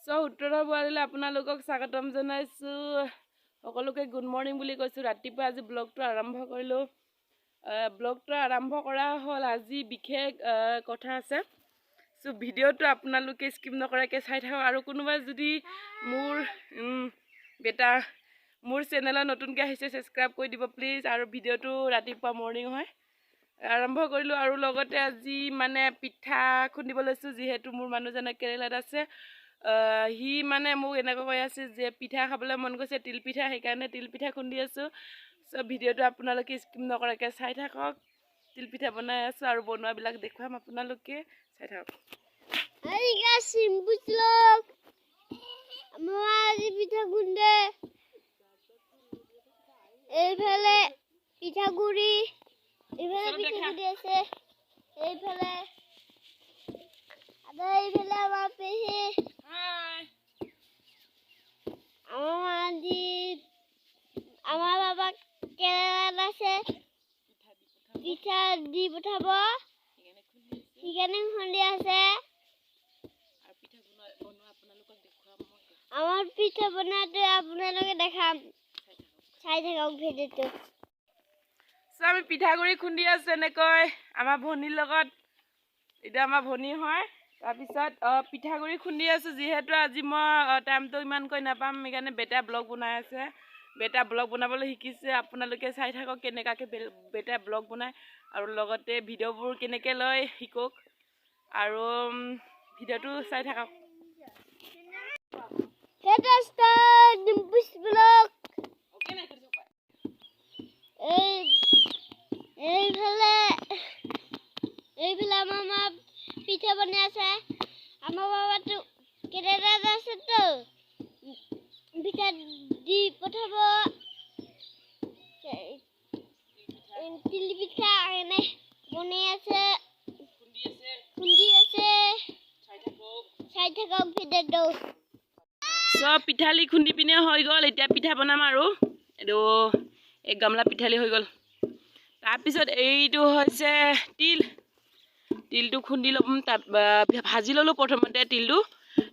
চ' উত্তৰা বোৱাৰীলৈ আপোনালোকক স্বাগতম জনাইছোঁ। সকলোকে গুড মৰ্ণিং বুলি কৈছোঁ। ৰাতিপুৱা আজি ব্লগটো আৰম্ভ কৰিলোঁ। ব্লগটো আৰম্ভ কৰা হ'ল, আজি বিশেষ কথা আছে। চ' ভিডিঅ'টো আপোনালোকে স্কিপ নকৰাকৈ চাই থাকক। আৰু কোনোবাই যদি মোৰ বেটা মোৰ চেনেলত নতুনকৈ আহিছে, ছাবস্ক্ৰাইব কৰি দিব প্লিজ। আৰু ভিডিঅ'টো ৰাতিপুৱা মৰ্ণিং হয় আৰম্ভ কৰিলোঁ। আৰু লগতে আজি মানে পিঠা খুন্দিব লৈছোঁ, যিহেতু মোৰ মানুহজনে কেৰেলাত আছে। সি মানে মোক এনেকৈ কৈ আছে যে পিঠা খাবলৈ মন গৈছে, তিল পিঠা, সেইকাৰণে তিল পিঠা খুন্দি আছোঁ। চ' ভিডিঅ'টো আপোনালোকে স্কিপ নকৰাকৈ চাই থাকক। তিল পিঠা বনাই আছোঁ আৰু বনোৱাবিলাক দেখুৱাম, আপোনালোকে চাই থাকক। Hi guys, vlog। আমাৰ আজি পিঠা খুন্দে। এইফালে পিঠাগুড়ি, এইফালে ওচৰত দেখা। পিঠাগুড়ি আছে এইফালে আৰু এইফালে আমাৰ পেহী। হাই। আমাৰ আজি আমাৰ বাবা কেৰেলাত আছে, পিঠা দি পঠাব, সেইকাৰণে খুন্দি আছে। আৰু পিঠা বনোৱা আপোনালোকক দেখুৱাম মই। আমাৰ পিঠা বনোৱাটো আপোনালোকে দেখাম, চাই থাকক ভিডিঅ'টো। চ' আমি পিঠাগুড়ি খুন্দি আছোঁ এনেকৈ আমাৰ ভনীৰ লগত। এতিয়া আমাৰ ভনী হয়। তাৰপিছত পিঠাগুড়ি খুন্দি আছোঁ, যিহেতু আজি মই টাইমটো ইমানকৈ নাপাম, সেইকাৰণে বেটা ব্লগ বনাই আছে। বেটা ব্লগ বনাবলৈ শিকিছে। আপোনালোকে চাই থাকক কেনেকুৱাকৈ বেটাই ব্লগ বনায় আৰু লগতে ভিডিঅ'বোৰ কেনেকৈ লয় শিকক আৰু ভিডিঅ'টো চাই থাকক। Hey দোস্ত, ডিম্পুস ব্লগ। এইফালে এইফালে আমাৰ মা পিঠা বনাই আছে। আমাৰ বাবাটো কেৰেলাত আছে তো, পিঠা দি পঠাব। তিল পিঠা এনে বনাই আছে, খুন্দি আছে। চাই থাকক ভিডিঅ'টো। চব পিঠালি খুন্দি পিনে হৈ গ'ল। এতিয়া পিঠা বনাম আৰু এইটো এক গামলা পিঠালি হৈ গ'ল। তাৰপিছত এইটো হৈছে তিল। তিলটো খুন্দি ল'ম। তাত ভাজি ল'লোঁ প্ৰথমতে তিলটো।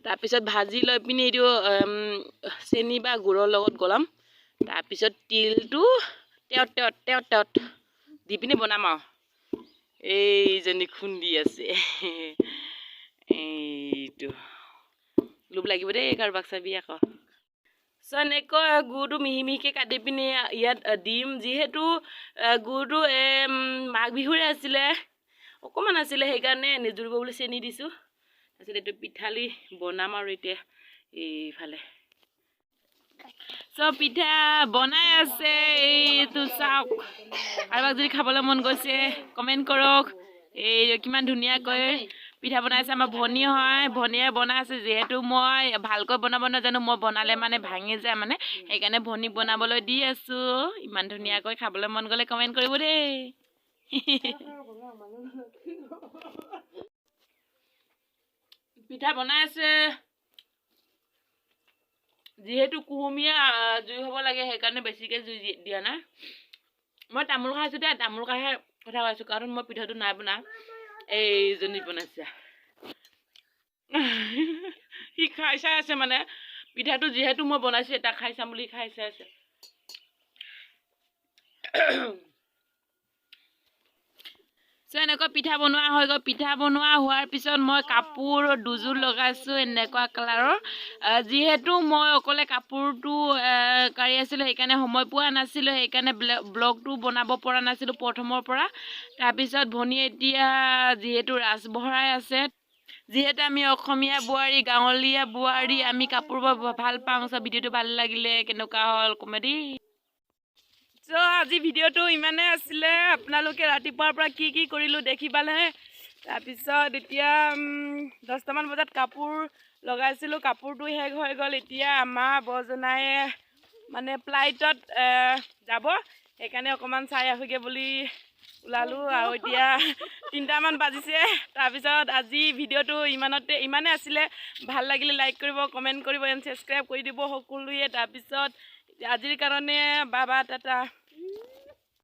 তাৰপিছত ভাজি লৈ পিনি এইটো চেনি বা গুৰৰ লগত গলাম। তাৰপিছত তিলটো তেওঁত তেওঁত তেওঁত তেওঁত দি পিনি বনাম। আৰু এইজনী খুন্দি আছে। এইটো লোভ লাগিব দেই, কাৰোবাক চাবি আকৌ। চ' এনেকৈ গুৰটো মিহি মিহিকৈ কাটি পিনি ইয়াত দিম। যিহেতু গুৰটো মাঘ বিহুৰে আছিলে, অকণমান আছিলে, সেইকাৰণে নিজুৰিব বুলি চেনি দিছোঁ। তাৰপিছত এইটো পিঠালি বনাম। আৰু এতিয়া এইফালে চব পিঠা বনাই আছে। এইটো চাওক, কাৰোবাক যদি খাবলৈ মন গৈছে কমেণ্ট কৰক। এই কিমান ধুনীয়াকৈ পিঠা বনাইছে। আমাৰ ভনী হয়, ভনীয়ে বনাই আছে। যিহেতু মই ভালকৈ বনাব নাজানো, মই বনালে মানে ভাঙি যায় মানে, সেইকাৰণে ভনীক বনাবলৈ দি আছোঁ। ইমান ধুনীয়াকৈ, খাবলৈ মন গ'লে কমেণ্ট কৰিব দেই। পিঠা বনাই আছে। যিহেতু কুহুমীয়া জুই হ'ব লাগে, সেইকাৰণে বেছিকৈ জুই দিয়া নাই। মই তামোল খাইছোঁ দেই, তামোল খাইহে কথা কৈছোঁ, কাৰণ মই পিঠাটো নাই বনা, এইজনী বনাইছে। সি খাই চাই আছে মানে পিঠাটো, যিহেতু মই বনাইছোঁ, এটা খাই চাম বুলি খাই চাই আছে। চ' এনেকুৱা পিঠা বনোৱা হৈ গ'ল। পিঠা বনোৱা হোৱাৰ পিছত মই কাপোৰ দুযোৰ লগাইছোঁ এনেকুৱা কালাৰৰ। যিহেতু মই অকলে কাপোৰটো কাঢ়ি আছিলোঁ, সেইকাৰণে সময় পোৱা নাছিলোঁ, সেইকাৰণে ব্লগটো বনাব পৰা নাছিলোঁ প্ৰথমৰ পৰা। তাৰপিছত ভনী এতিয়া যিহেতু ৰাজ বহৰাই আছে। যিহেতু আমি অসমীয়া বোৱাৰী, গাঁৱলীয়া বোৱাৰী, আমি কাপোৰ বৰ ভাল পাওঁ। চ' ভিডিঅ'টো ভাল লাগিলে কেনেকুৱা হ'ল কমেডি। চ' আজি ভিডিঅ'টো ইমানেই আছিলে। আপোনালোকে ৰাতিপুৱাৰ পৰা কি কি কৰিলোঁ দেখি পালে। তাৰপিছত এতিয়া 10টামান বজাত কাপোৰ লগাইছিলোঁ, কাপোৰটো শেষ হৈ গ'ল। এতিয়া আমাৰ বৰজনায়ে মানে ফ্লাইটত যাব, সেইকাৰণে অকণমান চাই আহোঁগৈ বুলি ওলালোঁ। আৰু এতিয়া 3টামান বাজিছে। তাৰপিছত আজি ভিডিঅ'টো ইমানে আছিলে। ভাল লাগিলে লাইক কৰিব, কমেণ্ট কৰিব এণ্ড ছাবস্ক্ৰাইব কৰি দিব সকলোৱে। তাৰপিছত আজিৰ কাৰণে বাবা, টাটা।